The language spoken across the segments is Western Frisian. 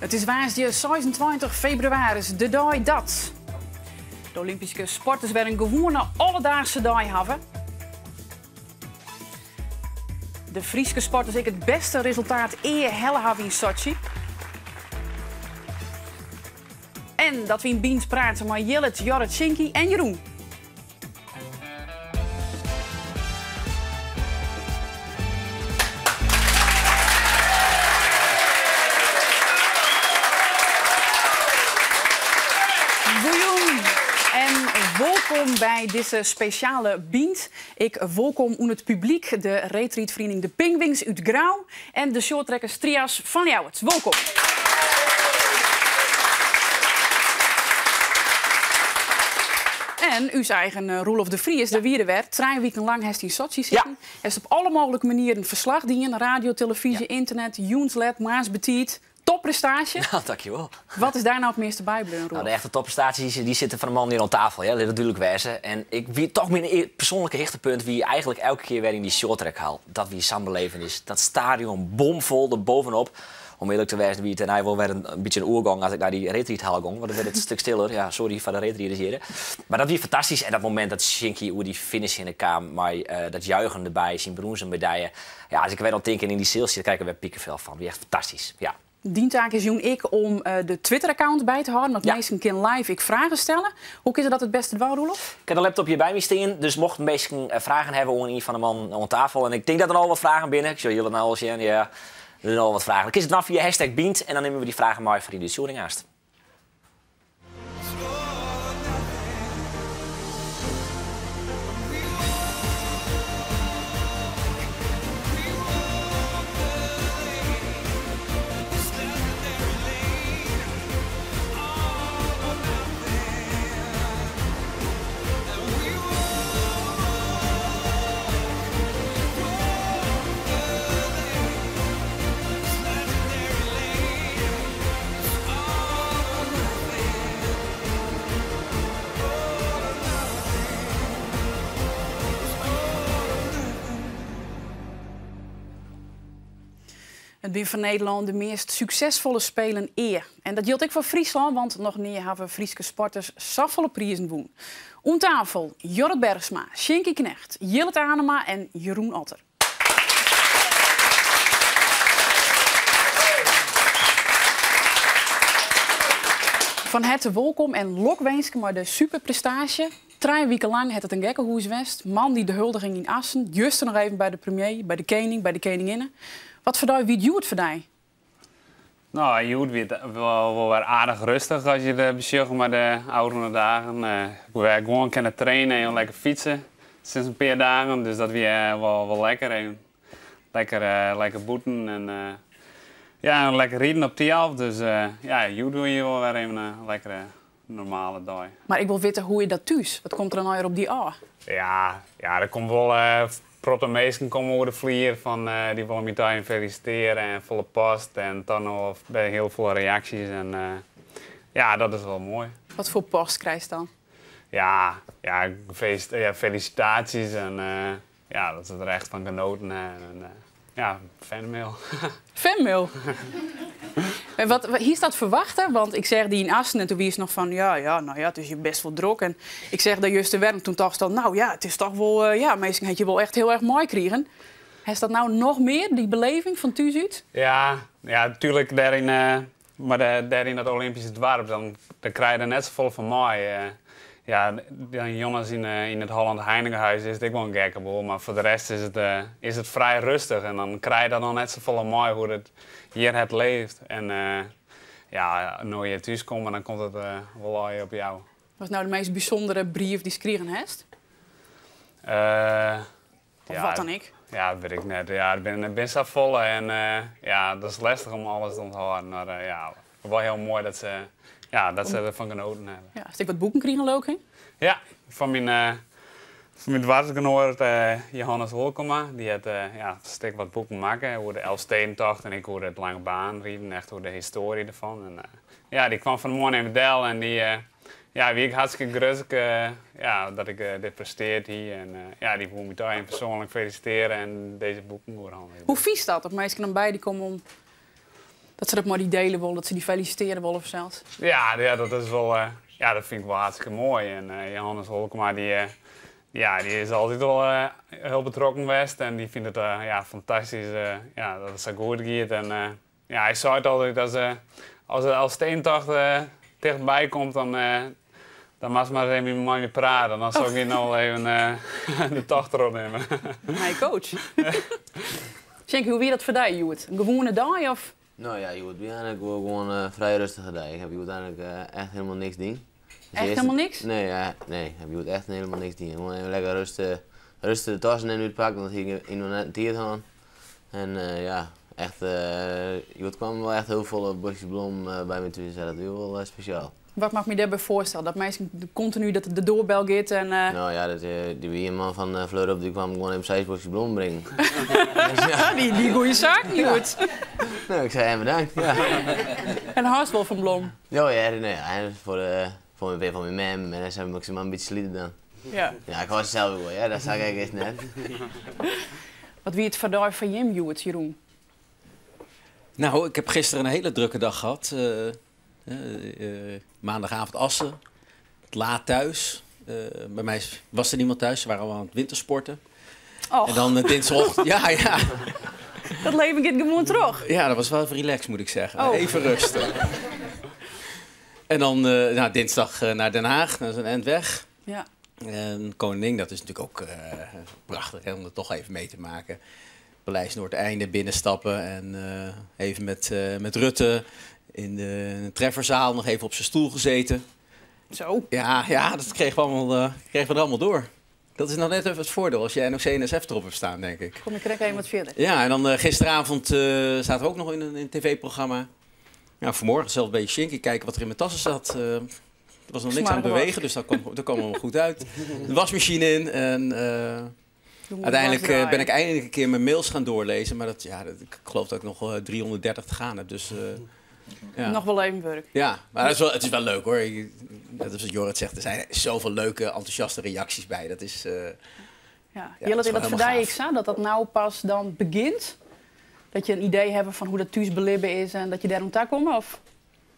It is woansdei 26 febrewaris, de dei dat de Olympyske sporters wer in gewoane alledaagse dei hawwe. De Fryske sporters ek it bêste resultaat ea helle hawwe yn Sotsji. En dat we yn Bynt prate mei Jillert, Jorrit, Sjinkie en Jeroen. Goejûn en wolkom by dizze spesjale Bynt. Ik wolkom ûnder it publyk de reedrydferiening De Pinguïns út Grou en de shorttrackers Trias fan Ljouwert. Wolkom. En ús eigen Roelof de Vries, dêr wie er wer. Trije wiken lang hast yn Sotsji sitten. Hast op alle mooglike manieren ferslach dien. Radio, telefyzje, internet, jûns let, moarns betiid. Topprestaasje. Ja, dankjewol. Wat is dêr no it measte bybleaun, Roelof? Nou, de echte topprestaties dy sitte fan de man hjir oan tafel, ja, lit it dúdlik wêze. En ik wie toch myn e-, persoanlike hichtepunt wie eigentlik elke kear wer yn dy shorttrackhal. Dat wie sa'n belevenis. Dat stadion bomfol der bovenop. Om earlik te wêzen wie it dêrnei wol wer in, in bytsje in oergong as ik nei dy reedrydhal gong, want dan wurdt it in stik stiller. Ja, sorry foar de reedriders hjir. Mar dat wie fantastysk. En dat momint dat Sjinkie oer dy finish hinne kaam mei eh, dat juichen derby, syn brûnzen medalje. Ja, as ik der wer oan tink en yn dy seal sit, krij ik der wer pikefel fan. Wie echt fantastysk, ja. Dyn taak is jûn ek om eh, de Twitter-account by te hâlden, want minsken kinne live ek fragen stelle. Hoe kinne se dat it bêste dwaan, Roelof? Ik ha de laptop hjir by my stean, dus mochten minsken eh, fragen hawwe oan ien fan de mannen oan tafel, en ik tink dat der al wat fragen binne, ik sjoch jullie no al sjen, ja, der binne al wat fragen. Dan kinne se it dwaan fia hashtag Bynt en dan nimme we dy fragen mei foar yn de útstjoering aanst. It binne foar Nederlân de meast suksesfolle Spelen ea. En dat jildt ek foar Fryslân, want noch nea hawwe Fryske sporters safolle prizen wûn. Oan tafel Jorrit Bergsma, Sjinkie Knegt, Jillert Anema en Jeroen Otter. Fan herte wolkom en lokwinsken mei de superprestaasje. Trije wiken lang hat it in gekkehûs west. Moandei de huldiging yn Assen, juster noch even by de premier, by de kening, by de keninginne. Wat foar dei wie it hjoed foar dy? No, hjoed wie it wol wer aardich rêstich as je it besjogge mei de ôfrûne dagen. Ik wer gewoan kinne traine en lekker fytse sinds in pear dagen, dus dat wie wol lekker. Even lekker, lekker bûten en ja, lekker riden op Thialf. Dus ja, hjoed wie wol wer even in lekkere normale dei. Mar ik wol witte, hoe is dat thús? Wat komt der dan allegear op dy ôf? Ja, ja, der komt wol protte minsken komme oer de flier fan dy wolle my toch even felisitearje en folle post en dan noch by hiel folle reaksjes en ja, dat is wol moai. Wat foar post krijst dan? Ja, ja, ja, felisitaasjes en ja, dat se der echt fan genoten ha en ja, fanmail. Fanmail? En wat, hiest dat ferwachte? Want ik seach dy yn Assen en doe wiest noch fan, ja, ja, no ja, it is hjir bêst wol drok. En ik seach dy juster wer en toen tochtst al, no ja, it is toch wol, ja, minsken ha je wol echt hiel erch meikrigen. Hast dat no noch mear, dy beleving fan thús út? Ja, ja, natuerlik dêr yn, mar dêr yn dat Olympyske doarp, dan, dan krije je der net safolle fan mei. Ja, dan jûns yn, yn it Holland Heinekenhuis is it ek wol in gekke boel, mar foar de rest is it, is it frij rêstich en dan krije je dat noch net safolle mei hoe't it hjir het leeft. En ja, no hjir thús komme, dan komt it wol allegear op jou. Wat is no de meast bysûndere brief dy'tst krigen hast? Of Ja, wat dan ek? Ja, dat wit ik net. Ja, der binne, binne safolle en ja, dat is lestich om alles te ûnthâlden. Mar ja, wol hiel moai dat se, ja, dat se derfan genoten hawwe. Ja, hast ek wat boeken krigen, leau ik, hè? Ja, fan myn, fan myn doarpsgenoat Johannes Holkema. Dy hat ja, in stik wat boeken makke oer de Elfstedentocht en ek oer it langebaanriden, echt oer de histoarje derfan. En ja, dy kwam fan 'e moarn even del en dy, ja, wie ek hartstikke grutsk ja, dat ik dit presteard hie. En ja, dy woe my toch even persoanlik felisitearje en dizze boeken oerhandigje. Hoe fynst dat, dat minsken dan by dy komme om... Dat se dat mei dy diele wolle, dat se dy felisitearje wolle fansels. Ja, ja, dat is wol, ja, dat fyn ik wol hartstikke moai. En Johannes Holkema, dy, ja, dy is altyd wol hiel betrokken west en dy fynt it ja, fantastysk ja, dat it sa goed giet. En ja, hy seit altyd as, as de Elfstedentocht tichtby komt, dan, dan moatst mar ris even mei my prate. Dan sil ik dy noch wol even de tocht derop nimme. Nije coach. Sjinkie, hoe wie dat foar dy hjoed? In gewoane dei of? No ja, hjoed wie eigentlik wol gewoan in frij rêstige dei. Ik ha hjoed eigentlik echt hielendal niks dien. Dus echt hielendal niks? Nee, ja, nee, ik ha hjoed echt hielendal niks dien. Gewoan even lekker rêstich, rêstich de tassen even útpakt, want dat hie ik noch net in tiid hân. En ja, echt, hjoed kwamen wol echt hiel folle bosjes blommen by my thús, dat wie wol spesjaal. Wat moat ik my dêrby foarstelle? Dat minsken kontinu dat de doarbel giet en. No ja, dat, dy wie in man fan Fleurop, dy kwam gewoan even seis bosjes blommen bringen. Dy die goede saken hjoed. No, ik sei en bedankt. Ja. En hâldst wol fan blom? Jo ja, nee, ja, foar de, foar myn, foar myn mem en dan moat ik se mar in bytsje slite dan. Ja. Ja, ik hâld se sels wol, ja, dat sa gek is it net. Wat wie it foar dei foar jim hjoed, Jeroen? Nou, ik heb gisteren een hele drukke dag gehad. Maandagavond Assen, laat thuis. Bij mij was er niemand thuis, ze waren al aan het wintersporten. Och. En dan dinsdagochtend, ja, ja. Dat leven giet gewoan troch. Ja, dat was wel even relaxed, moet ik zeggen. Oh. Even rusten. En dan nou, dinsdag naar Den Haag, dat is een eind weg. En Koningin, dat is natuurlijk ook prachtig hè, om dat toch even mee te maken. Paleis Noordeinde binnenstappen en even met Rutte in de trefferzaal nog even op zijn stoel gezeten. Zo. Ja, ja, dat kregen we er allemaal door. Dat is nog net even het voordeel als je NOC-NSF erop hebt staan, denk ik. Kom ik er even wat verder. Ja, en dan gisteravond zaten we ook nog in een tv-programma. Ja, vanmorgen zelf een beetje Sjinkie kijken wat er in mijn tassen zat. Er was nog niks aan het bewegen, dus dat kwam allemaal goed uit. De wasmachine in en Doe maar uiteindelijk wat draaien. ben ik eindelijk een keer mijn mails gaan doorlezen. Maar ik geloof dat ik nog 330 te gaan heb. Dus, ja. Nog wel even werk. Ja, maar het is wel leuk hoor. Net als wat Jorrit zegt, er zijn zoveel leuke, enthousiaste reacties bij. Dat is, Ja. ja, Jelle, dat is dat wel verdij helemaal ik zo, dat dat nou pas dan begint? Dat je een idee hebt van hoe dat thuis belibben is en dat je daar om te komen? Of?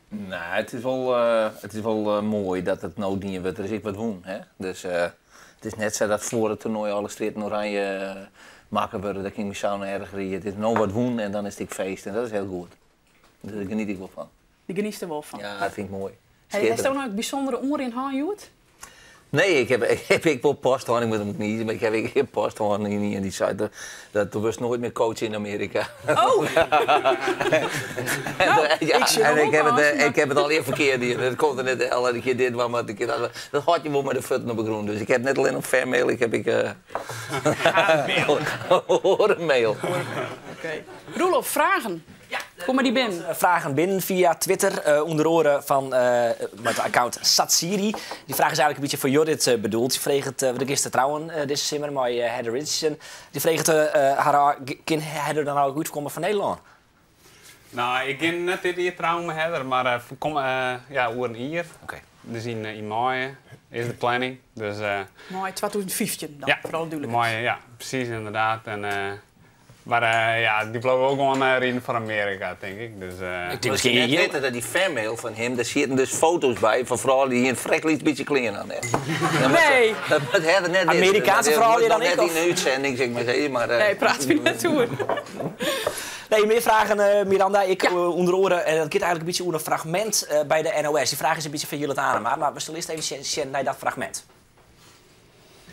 Nou, het is wel mooi dat het nou dien wordt. Er is ik wat woen, hè? Dus het is net zo dat voor het toernooi alle stritten oranje maken worden. Dat ik me zo erg rie. Het is nou wat woen en dan is het ik feest en dat is heel goed. Dus daar geniet ik wel van. Die geniet er wel van. Ja, dat vind ik mooi. Hey, heeft Schitterend. er ook nog een bijzondere oor in haar, Joet? Nee, ik heb ik wel post hoor, ik moet hem niet, maar ik heb post hoor in die site. Dat er was nooit meer coach in Amerika. Oh! En, Nou, ja, ik zie en hem ik heb ook het, al, maar ik heb het al even verkeerd hier. Dat komt er net al een keer dit, maar een keer dat. Dat had je wel met de voeten op de grond. Dus ik heb net alleen op fanmail, ik heb ik, hoor een mail. Oké. Roelof, vragen? Ja, Kom maar die binnen. Vragen binnen via Twitter, onder oren van met de account Satsiri. Die vraag is eigenlijk een beetje voor Jorrit bedoeld. Die vraagt het de gisteren trouwen, deze zomer, met Heather Richardson. Die vraagt het haar, kan Heather dan ook goed komen van Nederland? Nou, ik ging net dit jaar trouwen met Heather, maar kom ja, oer een jaar. Oké. Dus in mei is de planning. Dus, Mei 2015 dan, ja, vooral duidelijk. Mei, ja, precies inderdaad. En, maar ja, die blijven ook gewoon rijden voor Amerika, denk ik. Dus, Ik denk Maar misschien je hier- weet dat die fanmail van hem, daar zitten dus foto's bij van vrouwen die een vreselijk beetje kleren aan hebben. Dat moet- Nee. Dat moet Heather net weten. Amerikaanse Dat vrouwen moet dan nog ik, net of? in de uitzending, zeg maar zeggen, maar, Nee, praat weer net toe. Nee, meer vragen, Miranda. Ik, onder oren, en dat gaat eigenlijk een beetje over een fragment bij de NOS. Die vraag is een beetje van Jillet Anema, maar we zullen eerst even zien naar dat fragment.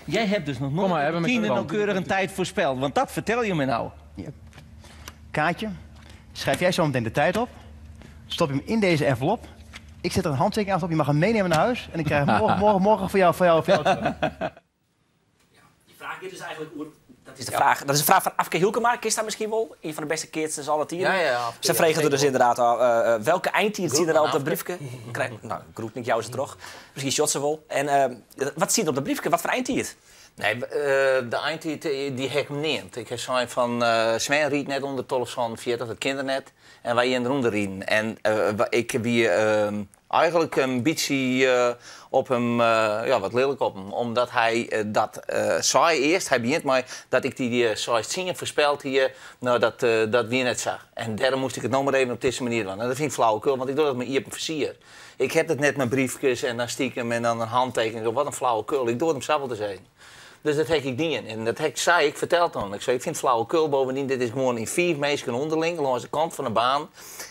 Jij hebt dus nog nooit Kom maar, hebben we tien met de nauwkeurig een tijd voorspeld, want dat vertel je me nou. Ja. Kaatje, schrijf jij zo meteen de tijd op. Stop hem in deze envelop. Ik zet er een handtekening achter op. Je mag hem meenemen naar huis. En ik krijg hem morgen voor jou terug. Die vraag hier dus eigenlijk oer. Dat is de vraag. Dat is de vraag van Afke Hielkema. Is dat misschien wel? Een van de beste kids aller tijden. Ja, ja, Afke, Ze ja, vregen er zeker. dus inderdaad al, welke eindtijd zie je er al op dat Afke. briefje? Krijg, nou, groet ik jou ze terug. Misschien shot ze wel. En wat zie je op dat briefje? Wat voor eindtijd? Nee, de eindtijd die heb ik neemt. Ik heb zijn van Sven riet net onder 12 van 40, het kindernet. En wij in de ronde rieden. En ik wie Eigenlijk in bytsje op him, ja, wat lilk op him. Omdat hy dat sei earst, hy begjint mei dat ik dy 16 foarspeld hie, no dat, dat wie net sa. En dêrom moast ik it no mar even op dizze manier dwaan. En dat fyn ik flauwekul, want ik doch dat mei iepen fizier. Ik ha it net mei briefkes en dan stikem en dan in hantekening. Wat in flauwekul, ik doar him sa wol te sizzen. Dus dat ha ik dien. En dat ha ik sa ek ferteld oan. Ik sei, ik fyn it flauwekul, bovendien, dit is gewoan yn fiif minsken ûnderling lâns de kant fan de baan.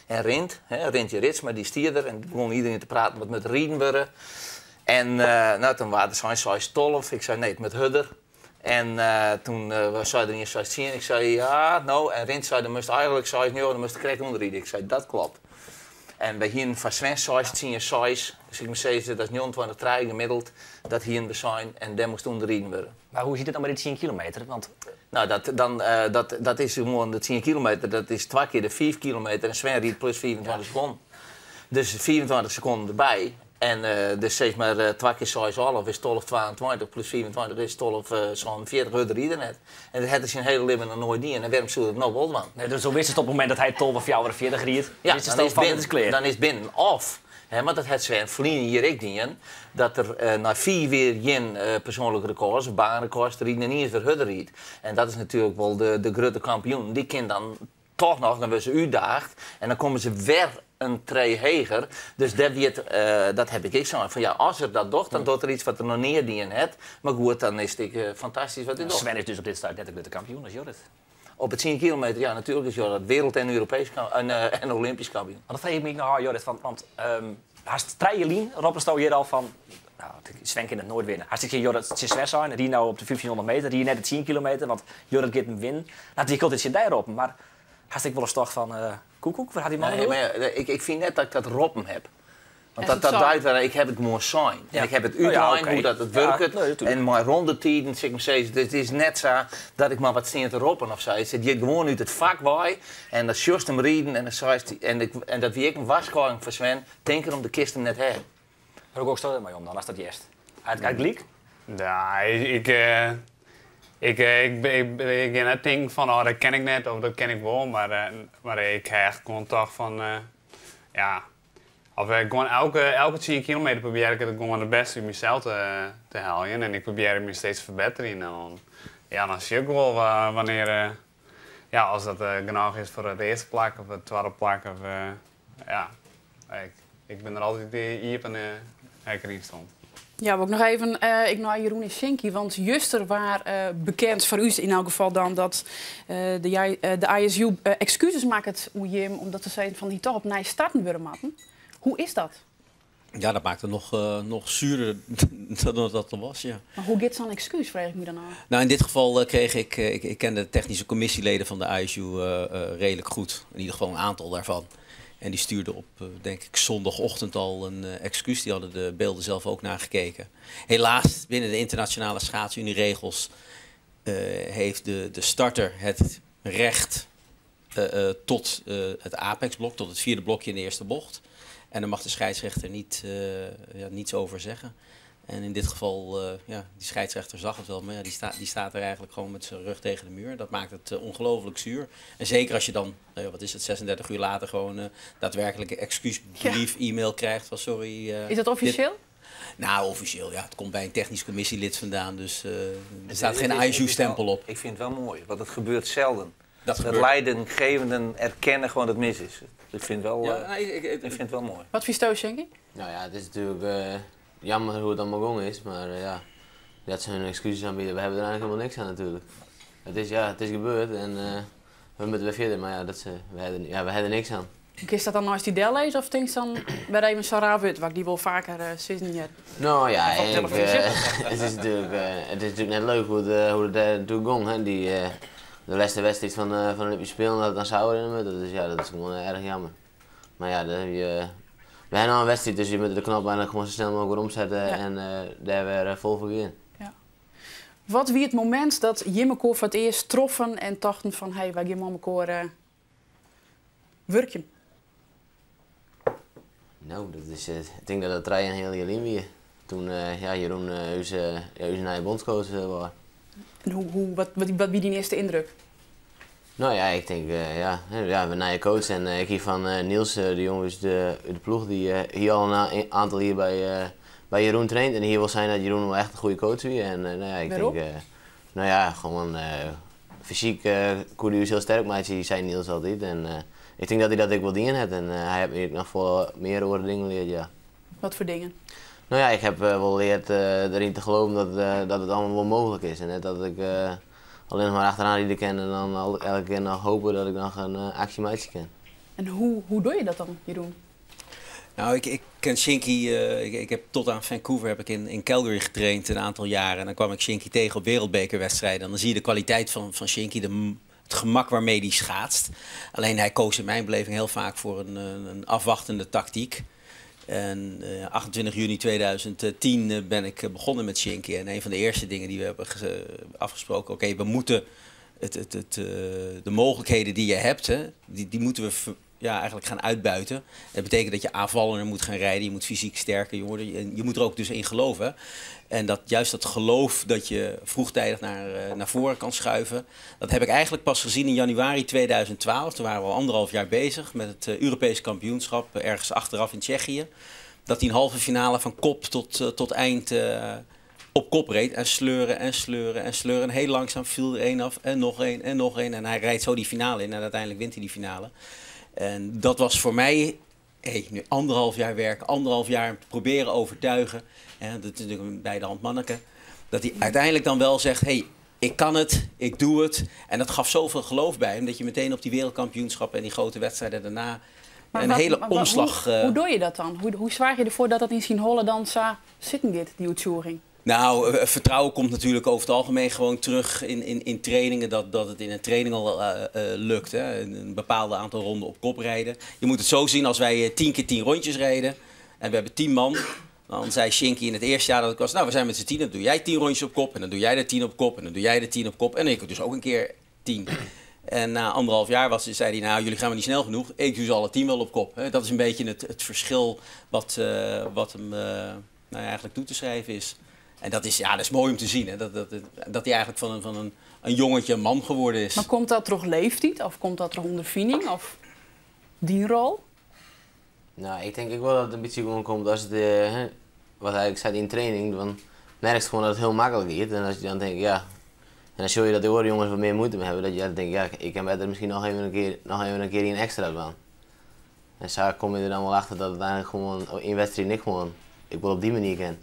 En Rint, hè, Rintje Ritsma, dy stie der en begûn iedereen te praten wat moat riden wurde. En no, toen waard der sein 6:12. Ik sei, nee, it moat hurder. En toen sei der ien 6:10. Ik sei, ja, no. En Rint sei, dan moatst eigenlik 6:09, dan moatst der krekt ûnder ride. Ik sei, dat klopt. En wy hienen foar Sven 6:10 6, dus ik moat sizze, dat is 29 trije gemiddeld, dat hienen we sein en dêr moast ûnder riden wurde. Mar hoe sit it dan mei dy tsien kilometer? Want Nou, dat, dan, dat, dat is gewoan de tsien kilometer, dat is twa kear de fiif kilometer en Sven rydt plus 25 sekonden. Dus 25 sekonden derby. En dus sis mar twa kear seis alve is 12 22 plus 25 is 12 47, hurder ried er net. En dat hat er syn hiele libben noch noait dien. En wêrom soe er it no wol dwaan? Nee, dus do witst op it momint dat hy 12 44 ried, Ja, witst dan dan is fan, binnen. dit is klear. Dan is it binnen. Of, hè, want dat hat Sven ferline jier ek dien, dat er nei fiif jier gjin persoanlike rekôrs of baanrekôrs te riden en iens wer hurder rydt. En dat is natuerlik wol de grutte kampioen. Dy kin dan toch noch, dan wurde se útdaagd en dan komme se wer in tree heger. Dus dêr wie it, dat ha ik ek sein, fan ja, as er dat docht, dan docht er yts wat er noch nea dien hat. Mar goed, dan is it ek fantastysk wat hy docht. Sven is dus op dit stuit net in grutte kampioen as Jorrit. Op it 10 kilometer, ja, natuerlik is Jorrit wereld- en Europeesk en Olympysk kampioen. Want dat freegje ik my noch ôf, Jorrit, want hast 3 jier lyn roppesto hjir al fan, nou, Sven kin it noait winne. Hast ik Jorrit tsjin Sven sein, ryd no op de 1500 meter, ryd net de 10 kilometer, want Jorrit giet him winnen. Nou, dy komt tsjin dy roppen, mar hast ek wolris tocht fan, koekoek, wêr hat dy man Nee, it mar oer? ja, ik fyn net dat ik dat roppen ha. Want En dat het dat sein. duidt wel, ik ha it gewoan sein. En ik ha it Oh ja, útlein oké. hoe dat it Ja, wurket. nee, natuerlik. En mei rondetiden, sil ik mar sizze, dus it is net sa dat ik mar wat stean te roppen of sa. It sit hjir gewoan út it fak wei en dan sjochst him riden en dan seist, en, ik, en dat wie ek in warskôging foar Sven, tink derom, do kinst him net ha. Mar hoe giesto dermei om dan, ast dat hearst? Hy hat gelyk? Ja, ik gean net tinken fan, oh, dat ken ik net of dat ken ik wol, mar ik ha echt gewoan toch fan, ja, of gewoan elke 10 kilometer probearje ik it gewoan it bêste út mysels te heljen en ik probearje my steeds te ferbetterjen. En dan, ja, dan sjoch ik wol wannear, ja, as dat genôch is foar it earste plak of it twadde plak. Of, ja, ik bin der altyd iepen uh, yn stien. Ja, ook nog even ik naar Jeroen en Sjinkie, want juster waar bekend foar ús yn elk gefal dan dat de ISU ekskuses makket oer jim, omdat se seinen fan dy toch opnij starten wurde moatten. Hoe is dat? Ja, dat maakt het nog zuurder dan dat er was, ja. Mar hoe giet sa'n ekskús, freegje ik my dan ôf. Nou, in dit geval kreeg ik ken de technische commissieleden van de ISU redelijk goed. In ieder geval een aantal daarvan. En die stuurden op, denk ik, zondagochtend al een excuus. Die hadden de beelden zelf ook nagekeken. Helaas, binnen de internationale schaatsunieregels heeft de starter het recht tot het Apex-blok, tot het vierde blokje in de eerste bocht. En daar mag de scheidsrechter niet, ja, niets over zeggen. En in dit geval, ja, die scheidsrechter zag het wel, maar ja, die staat er eigenlijk gewoon met zijn rug tegen de muur. Dat maakt het ongelooflijk zuur. En zeker als je dan, nou ja, wat is het, 36 uur later gewoon daadwerkelijk een excuusbrief, e-mail krijgt van sorry. Is dat officieel? Nou, officieel, ja. Het komt bij een technisch commissielid vandaan, dus er staat geen Het is ISU-stempel op. Ik vind het wel mooi, want het gebeurt zelden. Dat Dat gebeurt. leidinggevenden erkennen gewoon dat het mis is. Ik vind het wel, Ja, nee, ik vind het wel mooi. Wat fynsto, Sjinkie? Nou ja, het is natuurlijk jammer hoe het allemaal gong is, maar ja, dat ze hun excuses aanbieden, we hebben er eigenlijk helemaal niks aan natuurlijk. Het is, ja, het is gebeurd en we moeten weer verder, maar ja, dat ze, we hebben, ja, we hebben er niks aan. Is dat dan als die del leest of denk je dan bij even zo'n raar wurd, wat ik dy wol faker sizzen hear? Nou ja, Of op televisie. het is natuurlijk net leuk hoe het daar natuurlijk ging, hè. Die, de laatste wedstrijd van de Olympische Spelen, dat het dan zou in, dat is, ja, dat is gewoon erg jammer. Maar ja, dan heb je, we hebben al een wedstrijd, dus je moet de knop eigenlijk gewoon zo snel mogelijk weer omzetten en daar weer vol voor gaan. Ja. Wat wie it momint dat jim elkoar foar it earst troffen en tochten fan hey, wy gean mei elkoar wurkjen? Nou, dat is, ik denk dat dat 3,5 jaar lyn wie. Toen ja, Jeroen ja, ús nije bûnscoach wie. En wat wie dyn earste yndruk? Nou ja, ik tink ja, ja, in nije coach en ik hie fan Niels de Jong út de, út de ploech, dy hie al in aantal jier by, by Jeroen traind en dy hie wol sein dat Jeroen wol echt in goede coach wie. En nou ja, ik tink, nou ja, gewoan fysyk koe hy ús hiel sterk meitsje, sei Niels altyd. En ik tink dat hy dat ek wol dien hat en hy hat my ek noch folle mear oare dingen leard, ja. Wat foar dingen? Nou ja, ik ha wol leard deryn te geloven dat, dat it allegear wol mooglik is en net dat ik allinnich mar achteraan ride kin en dan elke kear noch hope dat ik noch in aksje meitsje kin. En hoe, hoe doe je dat dan, Jeroen? Nou, ik, ik ken Sjinkie, ik, ik heb tot aan Vancouver heb ik in, in Calgary getraind een aantal jaren. En dan kwam ik Sjinkie tegen op wereldbekerwedstrijden. En dan zie je de kwaliteit van, van Sjinkie, de, het gemak waarmee hij schaatst. Alleen hij koos in mijn beleving heel vaak voor een, een afwachtende tactiek. En 28 juni 2010 ben ik begonnen met Sjinkie. En een van de eerste dingen die we hebben afgesproken... oké, we moeten het, het, het, de mogelijkheden die je hebt, hè, die, die moeten we ja, eigenlijk gaan uitbuiten. Dat betekent dat je aanvallender moet gaan rijden, je moet fysiek sterker worden. En je moet er ook dus in geloven. En dat juist dat geloof dat je vroegtijdig naar, naar voren kan schuiven, dat heb ik eigenlijk pas gezien in januari 2012. Toen waren we al anderhalf jaar bezig met het Europees kampioenschap, ergens achteraf in Tsjechië. Dat hij een halve finale van kop tot, tot eind op kop reed. En sleuren en sleuren en sleuren. En heel langzaam viel er één af en nog één en nog één. En hij rijdt zo die finale in en uiteindelijk wint hij die finale. En dat was voor mij hey, nu anderhalf jaar werk, anderhalf jaar proberen overtuigen. En dat is natuurlijk een bij de hand manneke. Dat hij uiteindelijk dan wel zegt, hey, ik kan het, ik doe het. En dat gaf zoveel geloof bij hem, dat je meteen op die wereldkampioenschappen en die grote wedstrijden daarna maar een wat, hele maar, omslag... Hoe, hoe doe je dat dan? Hoe, hoe zwaar je ervoor dat dat in zijn holle dan zo zitten gaat, die uitvoering? Nou, vertrouwen komt natuurlijk over het algemeen gewoon terug in, in, in trainingen. Dat, dat het in een training al lukt. Hè? Een, een bepaalde aantal ronden op kop rijden. Je moet het zo zien, als wij 10 keer 10 rondjes rijden en we hebben 10 man. Dan zei Sjinkie in het eerste jaar dat ik was, nou we zijn met z'n 10, dan doe jij 10 rondjes op kop. En dan doe jij er 10 op kop. En dan doe jij er 10 op kop. En ik dus ook een keer 10. En na anderhalf jaar was, zei hij, nou jullie gaan me niet snel genoeg. Ik doe ze alle 10 wel op kop. Hè? Dat is een beetje het, het verschil wat, wat hem nou ja, eigenlijk toe te schrijven is. En dat is, ja, dat is mooi om te zien, hè? Dat, dat, dat hij eigenlijk van, een, van een, een jongetje een man geworden is. Maar komt dat door leeftijd of komt dat door ondervinding of die rol? Nou, ik denk ook wel dat het een beetje gewoon komt als het, wat eigenlijk zei in training, dan merk je gewoon dat het heel makkelijk gaat. En als je dan denkt, ja, en dan zul je dat de andere jongens wat meer moeite mee hebben, dat je dan denkt, ja, ik kan beter misschien nog even een keer, nog even een keer een extra doen. En zo kom je er dan wel achter dat het eigenlijk gewoon in wedstrijd niet gewoon, ik wil op die manier kennen.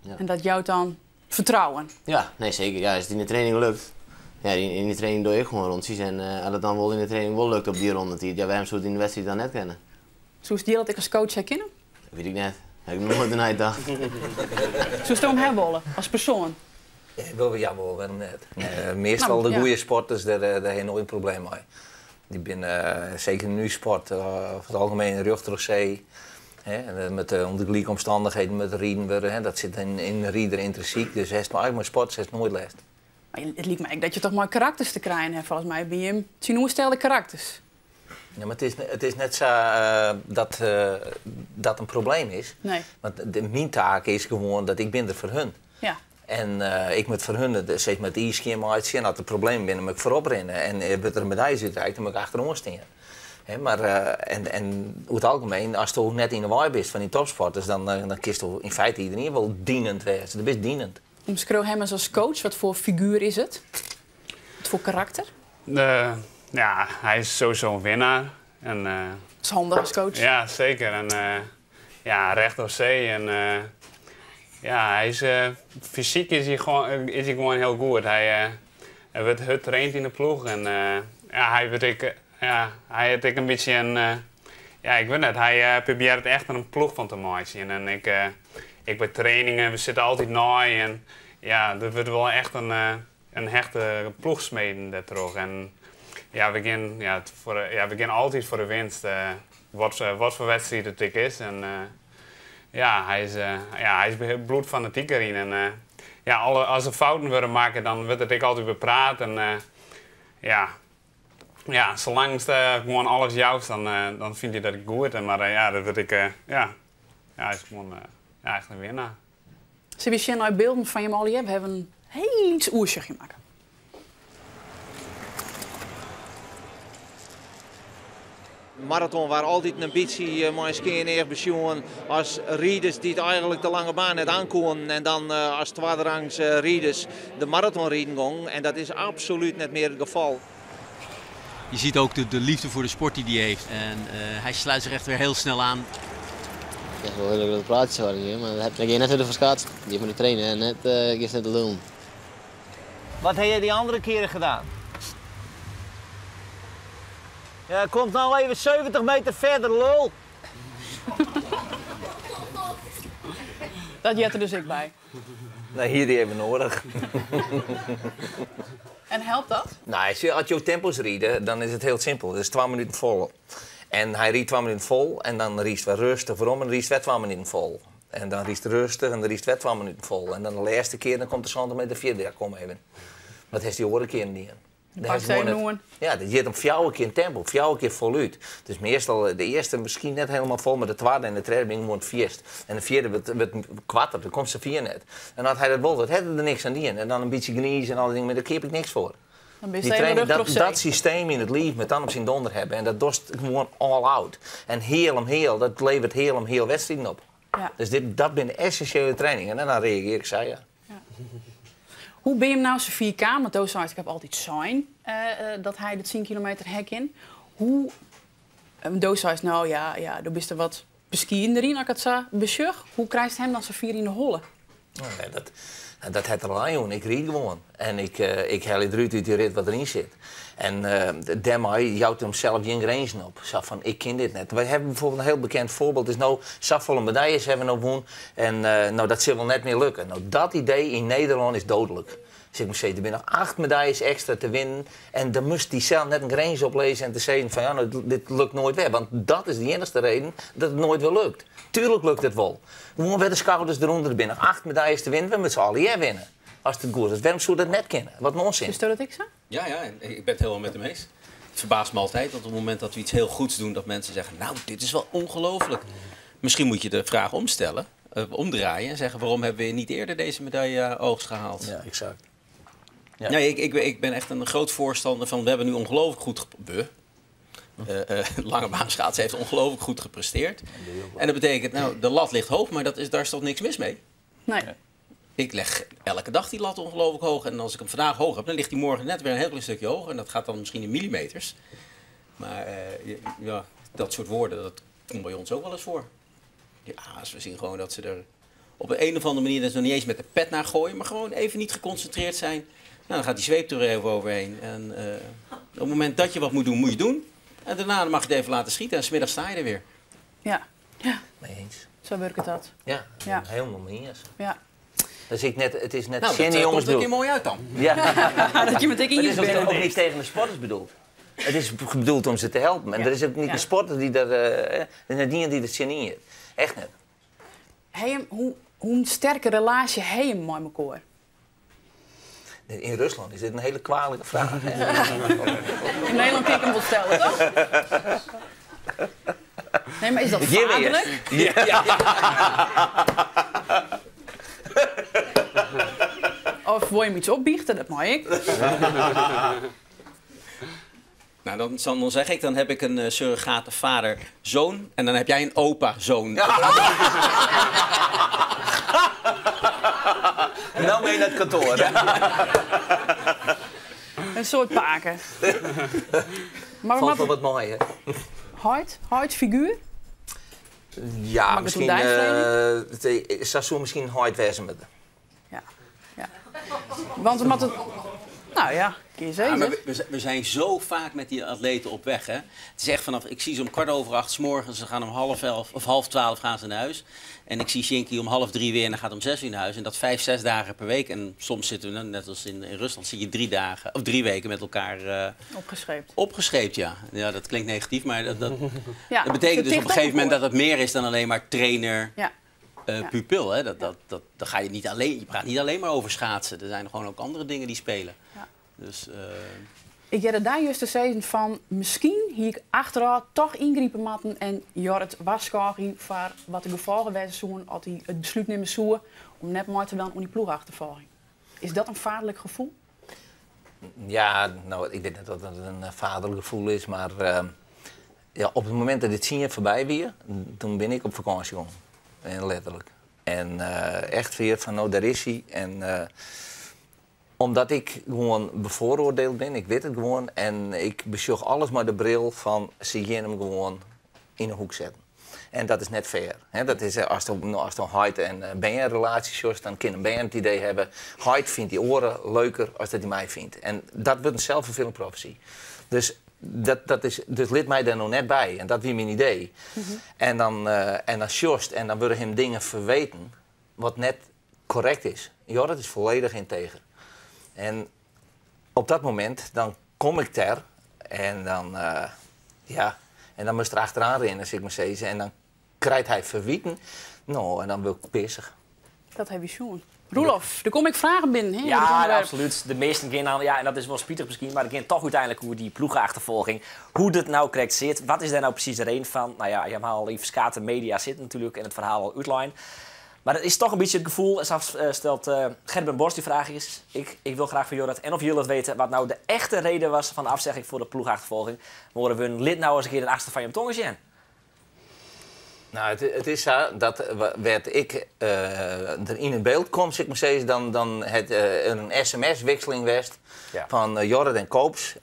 Ja. En dat jou dan vertrouwen? Ja, nee zeker. Ja, als het in de training lukt, ja, in, in de training doe ik gewoon rondjes. En als het dan wel in de training wel lukt op die ronde, ja, waarom zou het in de wedstrijd dan net kennen? Zoals die dat ik als coach herkennen? Dat weet ik net. Dat heb ik nog nooit een gedacht. Zou je hem hebben als persoon? Ja, wel, ja, wel, waarom net. Meestal de goede sporters, daar, daar heb je nooit een probleem mee. Die zijn, zeker nu sport, over het algemeen rug terug zee. Hè, met de onder gelijke omstandigheden met rieden worden, hè, dat zit in, in rieder intrinsiek. Dus hij is maar eigenlijk maar sport, is nooit les. Maar het lijkt mij dat je toch maar karakters te krijgen hebt. Volgens mij ben je hem stelde karakters. Ja, maar het is, het is net zo dat dat een probleem is. Nee. Want de, mijn taak is gewoon dat ik ben er voor hun. Ja. En ik moet voor hun, de, zeg maar, het ijsschema uitzien, dat er problemen binnen, moet ik voorop rennen. En wordt er een medaille uitreikt, dan moet ik achterom staan. Hè, maar, en, en over het algemeen, als je net in de waai bent van die topsporters, dan, dan kiest je in feite iedereen wel dienend wezen. Dat is dienend. Omschreeuw hem als coach, wat voor figuur is het? Wat voor karakter? Ja, hij is sowieso een winnaar. En, dat is handig als coach. Ja, zeker. En, ja, recht door zee. En, ja, hij is, fysiek is hij gewoon, is hij gewoon heel goed. Hij, hij wordt hard traint in de ploeg. En ja, hij wordt ik, ja, hij heeft ik een beetje een, ja, ik weet het, hij probeert echt een ploeg van te maken. En ik, ik bij trainingen, we zitten altijd naai en ja, er wordt wel echt een hechte ploegsmeden daar terug. En ja, we gaan, ja, voor, ja, we gaan altijd voor de winst, wat, wat voor wedstrijd het ik is. En ja, hij is, ja, hij is bloedfanatiek erin. En ja, alle, als er fouten worden maken, dan wordt het ik altijd bepraat. En ja, ja, zolang het gewoon alles juist, dan, dan vind je dat ik goed. En maar ja, dat word ik, ja, ja, hij is gewoon ja, echt een winnaar. Zullen we zien nou beelden van je al hebben? We hebben een heel iets oersje gemaakt. Maraton waard altyd in bytsje mei in skean each besjoen as riders dy't eigenlik de lange baan net aankoenen en dan as twadderangs riders de maraton riden gongen. En dat is absoluut net mear it gefal. Je ziet ook de, de liefde voor de sport die hij heeft. En uh, hij sluit zich echt weer heel snel aan. Ik heb wel heel leuk dat praatjes waren hier, maar dat heb ik net voor schaatsen. Die moeten trainen en net, uh, ik net te doen. Wat heb je die andere keren gedaan? Ja, komt nou even 70 meter verder, lul. Dat jet er dus ik bij. Nee, hier die even nodig. En helpt dat? Nou, als je, als je tempo's rijden, dan is het heel simpel. Het is 12 minuten vol. En hij rijdt 12 minuten vol en dan rijdt weer rustig waarom en rijdt weer 12 minuten vol. En dan rijdt rustig en dan rijdt weer 12 minuten vol. En dan de laatste keer dan komt de centimeter vierde. Ja, kom even. Dat heeft die oren keer niet in. Dat ja, dat zit hem fjouwer keer in tempo, fjouwer keer voluit. Dus meestal de eerste misschien net helemaal vol, maar de tweede en de derde ben gewoon het En de vierde wordt, wordt kwarter, dan komt ze vier net. En als hij dat wil, dat had er niks aan die. En dan een beetje gniezen en al die dingen, maar daar keep ik niks voor. Dan ben je die training, dat, dat systeem in het lief met dan op zijn donder hebben. En dat dorst gewoon all out. En heel om heel, dat levert heel om heel wedstrijden op. Ja. Dus dit, dat ben de essentiële training. En dan reageer ik, zei ja. ja. Hoe ben je hem nou zo'n 4K? Want toen zei ik heb altijd zijn dat hij de 10 kilometer hek in. Hoe, um, zei nou ja, ja, dan bist er wat beskiën erin, als ik het zo besjug. Hoe krijgt hem dan zo'n vier in de holle? Nee, dat, dat het er al aan, jongen. Ik ried gewoon. En ik, uh, ik haal het eruit uit die rit wat erin zit. En uh, daarmee jouwt hem zelf geen grenzen op. Zo van, ik ken dit net. Wij hebben bijvoorbeeld een heel bekend voorbeeld. Is nou, volle medailles hebben we nou won. En uh, nou, dat zal wel net meer lukken. Nou, dat idee in Nederland is dodelijk. Dus ik moet zeggen, er zijn nog acht medailles extra te winnen. En dan moest die zelf net een grens oplezen en te zeggen van ja, nou, dit lukt nooit weer. Want dat is de enige reden dat het nooit weer lukt. Tuurlijk lukt het wel. Gewoon werden de schouders eronder binnen. Acht medailles te winnen, we met z'n allen hier winnen. Als het goed is. Waarom zou dat net kennen? Wat nonsens. Is dat ik zo? Ja, ja, ik ben het helemaal met hem eens. Het verbaast me altijd dat op het moment dat we iets heel goeds doen, dat mensen zeggen, nou, dit is wel ongelooflijk. Misschien moet je de vraag omstellen, omdraaien en zeggen, waarom hebben we niet eerder deze medaille oogst gehaald? Ja, exact. Ja. Nee, ik, ik, ik ben echt een groot voorstander van, we hebben nu ongelooflijk goed... We, lange baanschaats heeft ongelooflijk goed gepresteerd. En dat betekent, nou, de lat ligt hoog, maar dat is, daar is toch niks mis mee? Nee. Ik leg elke dag die lat ongelooflijk hoog. En als ik hem vandaag hoog heb, dan ligt hij morgen net weer een heel klein stukje hoger. En dat gaat dan misschien in millimeters. Maar uh, ja, dat soort woorden, dat komt bij ons ook wel eens voor. Ja, als we zien gewoon dat ze er op een of andere manier, dat ze nog niet eens met de pet naar gooien, maar gewoon even niet geconcentreerd zijn. Nou, dan gaat die zweep er even overheen. En uh, op het moment dat je wat moet doen, moet je doen. En daarna mag je het even laten schieten en smiddag sta je er weer. Ja. Ja. Mee eens. Zo werkt het dat. Ja, ja. helemaal mee eens. Ja. Dus ik net, het is net nou, dat jongens komt een keer mooi uit dan. Ja. dat je met ik in je Het is ook niet tegen de sporters bedoeld. Het is bedoeld om ze te helpen. En ja. er is ook niet ja. een sporter die daar, er is niet iemand die dat zin in heeft. Echt net. Hey, hoe, hoe een sterke relatie heb je met elkaar? In Rusland is dit een hele kwalijke vraag. In Nederland kan ik hem wel stellen, toch? Nee, maar is dat vaderlijk? Ja. ja. Of wil je hem iets opbiechten? Dat mag ik. Nou, dan, dan zeg ik, dan heb ik een uh, surrogate vader zoon en dan heb jij een opa zoon. Nou mee naar het kantoor. Een soort paken. Maar Valt wel wat mooi, hè? Huid? Huidfiguur? Ja, Mag misschien... Uh, Sassoon misschien huid wezen met. Ja, ja. Want omdat het... Nou ja, keer ja, maar we, we, zijn zo vaak met die atleten op weg. Hè? Het is echt vanaf, ik zie ze om 8.15 's morgens, ze gaan om 10.30 of 11.30 gaan ze naar huis. En ik zie Shinky om 2.30 weer en dan gaat om 6 uur naar huis. En dat 5, 6 dagen per week. En soms zitten we, net als in, in Rusland, zie je drie dagen of drie weken met elkaar... Uh, opgescheept. Opgescheept, ja. Ja, dat klinkt negatief, maar dat, dat, ja, dat betekent dus op een gegeven moment dat het meer is dan alleen maar trainer... Ja. Uh, pupil, hè? Dat, dat, dat, dat ga je niet alleen, je praat niet alleen maar over schaatsen. Er zijn gewoon ook andere dingen die spelen. Ja. Dus, uh... Ik heb daar juist de zeggen van misschien hier ik achteraf toch ingrijpen moeten en Jorrit waarschuwen voor wat de gevolgen waren zoen als hij het besluit nemen zou om net maar te wel om die ploegachtervolging. Is dat een vaderlijk gevoel? Ja, nou, ik weet niet of dat een vaderlijk gevoel is, maar uh, Ja, op it momint dat de tsien foarby wie, toen bin ik op fakânsje gong. En letterlik. En echt weer fan, no, dêr is hy. En omdat ik gewoan bevooroordeeld bin, ik wit it gewoan. En ik besjoch alles mei de bril fan se gean him gewoan yn 'e hoek setten. En dat is net fair. Hè, dat is, ast heit en bern-relaasje sjochst, dan kin in bern it idee hawwe, heit fynt dy oare leuker as dat hy my fynt. En dat wurdt in self-fulfilling prophecy. Dus dat is, dus lit my dêr no net by. En dat wie myn idee. En dan sjochst en dan wurde him dingen ferweten wat net korrekt is. Jorrit is folledich ynteger. En op dat momint, dan kom ik der en dan, ja, en dan moast er achteroan rinne, sil ik mar sizze. En dan krijt hy ferwiten. No, en dan wurd ik pissich. Dat ha we sjoen. Roelof, der komme ek fragen binnen. Hè, Ja, absolút. De measten gean dan, ja, en dat is wol spitich miskien, mar it giet toch úteinlik oer dy ploege-achterfolging. Hoe't it no krekt sit, wat is dêr no presys de reden fan? No ja, je hawwe al yn ferskate media sitten natuerlik en it ferhaal al útlein. Mar it is toch in bytsje it gefoel, en sa stelt Gerben Bos dy fraach is, ik wil graach fan Jorrit en of Jillert wete wat no de echte reden was fan de afzegging foar de ploechachterfolging. Oare wurden, lit no ris in kear it achterste fan jim tonge sjen. No, it is sa dat wêr't ik der yn it byld kom, sil ik mar sizze, dan hat in sms-wikseling west fan Jorrit en Koops,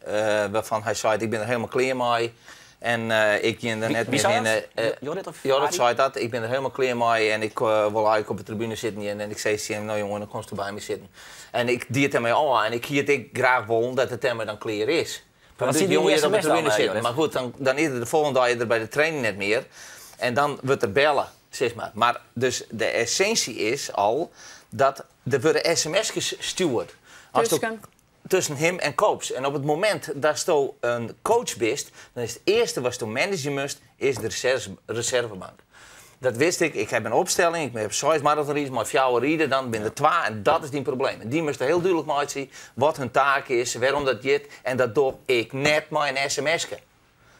wêrfan hy sei, ik bin der hielendal klear mei en ik gean der net mear hinne. Jorrit of Jorrit sei dat, ik bin der hielendal klear mei en ik wol eigentlik op de tribune sitten en ik sei tsjin him, no jongen, dan komst by my sitten. En ik die it dermei ôf en ik hie it ek graach wollen dat it dermei dan klear is. Wat Dus sit die yn dy jongen op de sms dan, tribune sitten. Jorrit? Mar goed, dan is er de folgjende dei er by de training net mear. En dan wurdt er belle, sis mar. Mar dus de essinsje is al dat der wurde sms'kes stjoerd. Tusken? Tusken him en Koops. En op it momint datsto in coach bist, dan is it earste watsto managje moatst, is de reservebank. Dat wist ik. Ik ha in opstelling, ik ha seis maratonriders, mei fjouwer ride, dan binne der twa en dat is dyn probleem. En dy moatst hiel dúdlik meitsje wat hun taak is, wêrom dat giet. En dat doch ik net mei in sms'ke.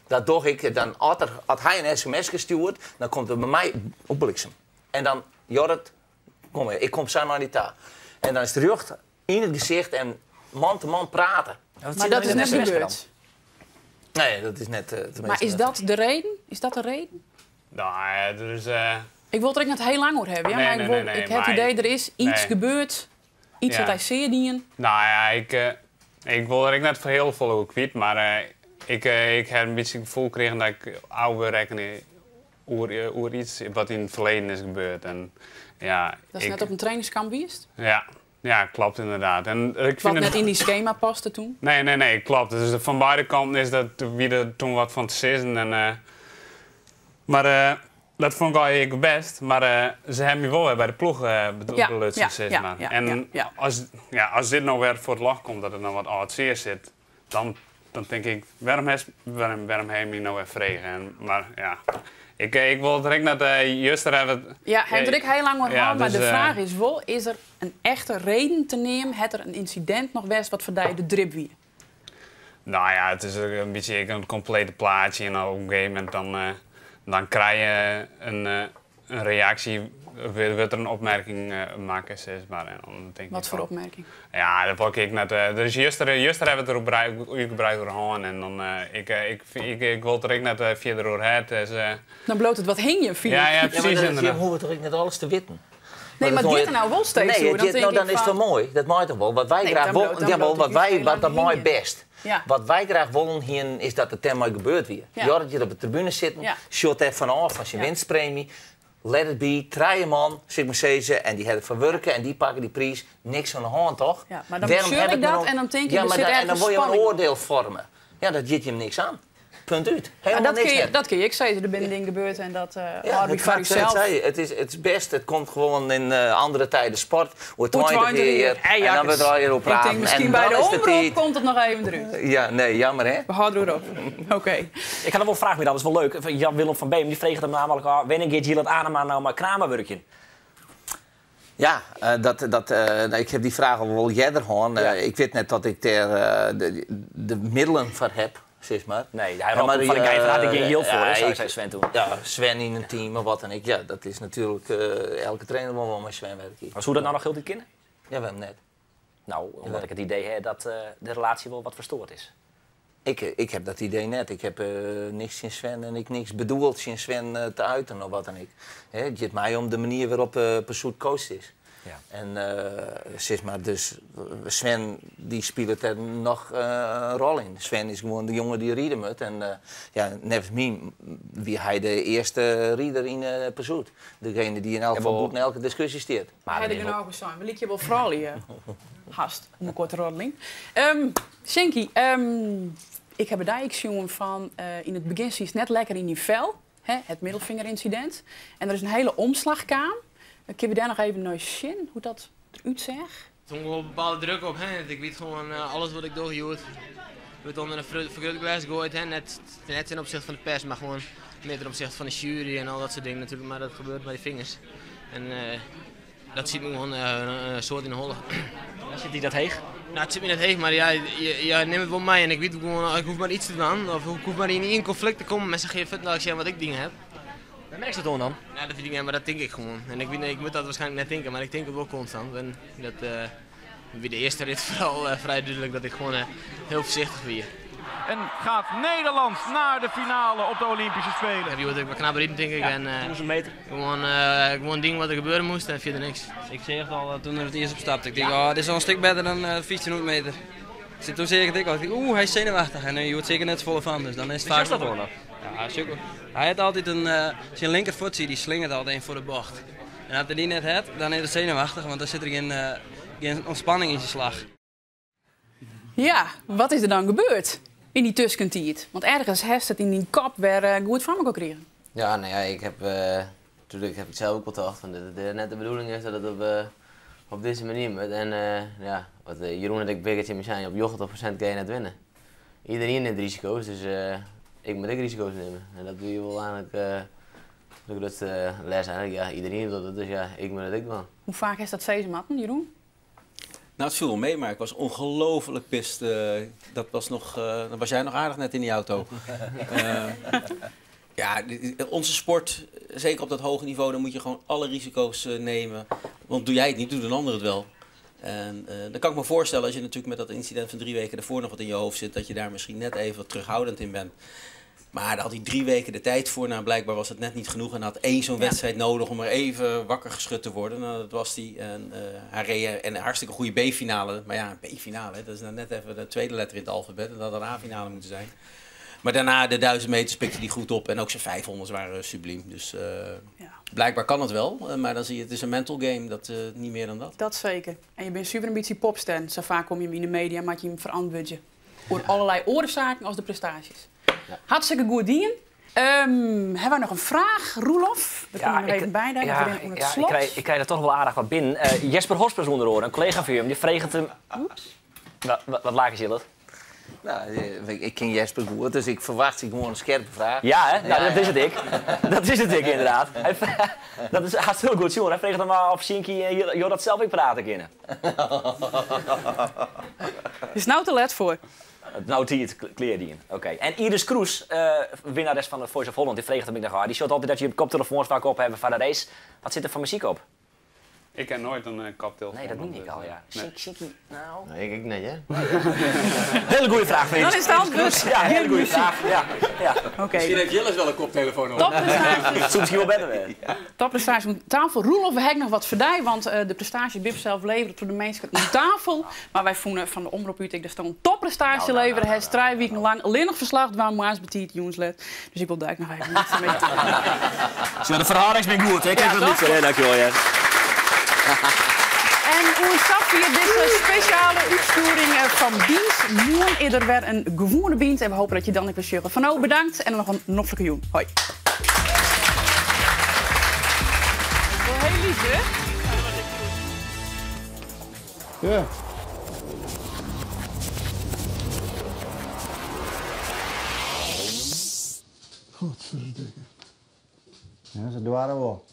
Dat doch ik dan, as hy in sms'ke stjoert, dan komt er by my op bliksem. En dan, Jorrit, kom ik kom sa nei dy ta. En dan is it rjocht yn it gesicht en man te man prate. Mar dat is net gebeurd. Nee, dat is net. Mar is dat de reden? Is dat de reden? No, ja, er is. Ik wol it der ek net hiel lang oer hawwe, ja, Nee, mar nee, ik, wol, nee, nee, ik ha it mar idee, der is iets nee. gebeurd, iets dat hy sear dien. No ja, ik wol der ek net hiel folle oer kwyt, mar ik ha in bytsje it gefoel krigen dat ik ôfrekkene oer iets wat yn it ferleden is gebeurd. En, ja, Dat is net op in trainingskamp wiest? Ja, kloppet ynderdaad. En ik Wat fyn net it, yn dy skema paste doe? Nee, kloppet. Dus fan beide kanten is dat wie der doe wat fan te sizzen. En, mar dat fûn ik eigentlik bêst. Mar se hawwe my wol wer by de ploech belutsen, sis mar. En ja, as dit no wer foar it ljocht komt, dat it noch wat âld sear sit, dan tink ik, wêrom ha je my no wer frege? En, mar ja, ik wol it der ek net juster hawwe. Ja, hy hat der ek hiel lang oer hân, mar dus, de fraach is wol, is der in echte reden te neamen? Hat der in ynsidint noch west wat foar dy de drip wie? No ja, it is in bytsje ek in komplete plaatsje en op in gegeven momint dan krije je in reaksje, wurdt der in opmerking makke, sis mar. En dan tink Wat ik foar fan- opmerking? Ja, dat wol ik net. Dus juster hawwe we it der útgebreid oer hân en dan ik wol it der ek net fierder oer hawwe. Dus, Dan bliuwt it wat hingjen, fyn ja, ik. ja, Ja, mar presys dat, je ynderdaad. hoege toch ek net alles te witten? Nee, mar dat it giet der no wol steeds Nee, oer. het Dan giet- tink no, dan ik is it fan- toch moai? Dat mei toch wol? Wat wy Nee, graach dan wollen, bliuwt- dan jawel, bliuwt wat it wy, juist wat dat heel lang mei hingjen. bêst. Wat wy graach wollen hienen, is dat it dermei gebeurd wie. Jorrit giet op de tribune sitten, sjocht der fanôf fan syn winstpremje. Let it be, trije man, sil ik mar sizze, en dy hawwe it ferwurke en dy pakke dy priis. Niks oan de hân, toch? Ja, mar dan Wêrom besjoch ha ik ik dat no- en dan tink ik, Ja, der mar sit dan, en dan ergens wol je in spanning op. oardiel foarmje. Ja, dat giet jim niks oan. Punt út. Ja, Hielendal dat, niks kin je, net. dat kin je ek sizze, der binne dingen gebeurd en dat Ja, hâlde wy het, foar het, ússels. zei, het is bêst, it komt gewoan yn andere tijden sport. Oer Oer 20 20 jier. jier. En dan wurdt der al oer Ik praten. tink miskien En by dan de is de omrop tiid. komt it noch even derút. Ja, nee, jammer hè? We hâlde deroer op. Oké. Ik ha noch wol in fraach, dat is wol leuk. Fan Jan Willem van Beem, dy freget him namentlik ôf, wannear giet Jillert Anema no mei Kramer wurkjen? Ja, no, ik ha dy fraach al wol earder hân. Ik wit net dat ik dêr de middelen foar ha, sis mar. Nee, hy Ja, ropt mar fan de Guy van Hart, ik gjin jild foar, ja, hè, sei Sven doe. Ja, Sven yn in team of wat dan ek. Ja, dat is natuerlik elke trainer wol wol mei Sven wurkje. Mar soe dat no noch hieltyd kinne? Ja, wêrom net? No, omdat ik it idee ha dat de relaasje wol wat fersteurd is. Ik heb dat idee net. Ik heb niks tsjin Sven en ik niks bedoeld tsjin Sven te uiten of wat dan ek. Hè, it giet my om de manier wêrop't de pursuit coacht is. En sis mar, dus Sven dy spilet dêr noch in rol yn. Sven is gewoan de jonge dy't ride moat. En ja, neffens my wie hy de earste rider yn de pursuit. Degene dy't yn elk gefal bûten elke diskusje stiet. Maar hy hat genôch sein. We lykje wol froulju hast om elkoar te roddeljen. Sjinkie, ik ha by dy ek sjoen fan yn it begjin sietst net lekker yn dyn fel, hè, it middelfingerinsidint. En der is in hiele omslach kaam. Kinne we dêr noch even nei sjen, hoe't dat derút seach? Der hong wol in bepaalde druk op. Hè. Ik wit gewoan, alles wat ik doch hjoed wurdt ûnder in fergrutglês goaid. Hè. Net, net ten opzichte fan de pers, mar gewoan mear ten opzichte fan de jury en al dat soart dingen natuerlik. Mar dat gebeurt mei de fingers. En dat sit my gewoan in soad yn de holle. Sit dy dat heech? No, it sit my net heech, mar ja, je nimme it wol mei. En ik wit gewoan, ik hoech mar yts te dwaan of ik hoech mar yn ien konflikt te kommen en se gean fuortendaliks sjen wat ik dien ha. Wêr merkst dat oan dan? No, dat wit ik net, mar dat tink ik gewoan. En ik wit net, ik moat dat waarskynlik net tinke, mar ik tink it wol konstant. En dat wie de earste rit foaral frij dúdlik dat ik gewoan hiel foarsichtich wie. En gaat Nederland naar de finale op de Olympische Spelen. Ik ha hjoed ek wat knap riden, tink ik. Ja, En, 1000 meter. Gewoan dien wat der gebeure moast en fierder niks. Ik seach it al doe't er it earst opstapte. Ik tink, oh, dit is al in stik better dan 1500 meter. Dus toen seach ik it ek al. Ik tink, oeh, hy is senuwachtich. En hjoed seach ik er net safolle fan, dus dan is it Hoe faak sjochst dat oan dan? Ja, super. Hy hat altyd in, syn linkerfoetsje dy slingert altyd even foar de bocht. En as er dy net hat, dan is er senuwachtich, want dan sit der gjin ûntspanning yn syn slach. Ja, wat is der dan gebeurd yn dy tuskentiid? Want ergens hast it yn dyn kop wer goed foar mekoar krigen. Ja, no ja, ik ha natuerlik ha ik sels ek wol tocht fan dat it net de bedoeling is dat it op dizze manier moat. En ja, wat Jeroen hat ek in pear kear tsjin my sein, op 90% kinne je net winne. Iedereen nimt risiko's, dus ik moat ek risiko's nimme. En dat wie wol eigenlik de grutste les eigenlik. Ja, iedereen docht it, dus ja, ik moat it ek dwaan. Hoe faak hast dat sizze moatten, Jeroen? Nou, it foel wol mei, mar ik was ongelooflijk pissed. Dat was noch, dan was jij noch aardich net yn dy auto. Ja, onze sport, zeker op dat hoge niveau, dan moet je gewoon alle risico's nemen. Want doe jij het niet, doet een ander het wel. En dan kan ik me voorstellen, als je natuurlijk met dat incident van 3 weken daarvoor nog wat in je hoofd zit, dat je daar misschien net even wat terughoudend in bent. Maar daar had hij 3 weken de tijd voor. Nou, blijkbaar was het net niet genoeg. En had 1 zo'n wedstrijd nodig om er even wakker geschud te worden. Nou, dat was hij. En hij reed een hartstikke goede B-finale. Maar ja, een B-finale, hè, dat is nou net even de tweede letter in het alfabet. En dat had een A-finale moeten zijn. Maar daarna de 1000 meter pikte hij goed op. En ook zijn 500's waren subliem. Dus blijkbaar kan het wel. Maar dan zie je, het is een mental game. Dat niet meer dan dat. Dat zeker. En je bent super een beetje popster. Zo vaak kom je hem in de media, maar je hem verantwoord je. Oer allerlei oorzaken als de prestaties. Hartstikke goed dien. Hebben we nog een vraag, Roelof? We kunnen er even bij denken. We zijn onder het slot. Ik krijg er toch wel aardig wat binnen. Jesper Hospes onder oren, een collega van hem, die vreegt hem... Oeps. Wat laken ze dat? Nou, ik ken Jesper goed, dus ik verwacht gewoon een scherpe vraag. Ja, hè? Nou, dat is het ik. Dat is het ik, inderdaad. Hij dat is hartstikke goed, jongen. Hij vraagt hem maar of Sjinkie en Jo dat zelf ik praten kunnen. Is nou te let voor. Nou, die het kleer die. Oké. En Iris Kroes, winnares van de Voice of Holland, die vraagt hem ik nog, ah, die shot altijd dat je koptelefoons vaak op hebben van de race. Wat zit er voor muziek op? Ik heb nooit een koptelefoon. Nee, dat noemde ik dus, al, ja. nee. Sjinkie, nou. Nee, ik niet, hè? Hele goede vraag, vriend. Dan is het antwoord. Ja, hele goede vraag. Ja, ja. Oké. Misschien heeft Jillis wel een koptelefoon op. Topprestaties. Dat zou misschien wel beter zijn. Ja. Topprestaties op tafel. Roelof, we hebben nog wat verdij, want de prestatie Bib zelf levert voor de mensen op tafel. Maar wij vonden van de omroep uit, ik daar stond een topprestatie leveren. Hij is 3 weken lang alleen nog verslag, waar Maas betiet, Joenslet. Dus ik wil daar nog even iets mee. Zo, de verhouding is goed, hè? Kijk, Ja, dat toch? niet, hè? Dankjewel, Jens. En hoe stap je deze speciale uitvoering van Biens? Moon is er weer een gewone Biens. En we hopen dat je dan even zegt van nou bedankt en nog een noffelijke joen. Hoi. Wel heel lief, hè? Ja. Godverdikke. Ja, ze dwaren wel.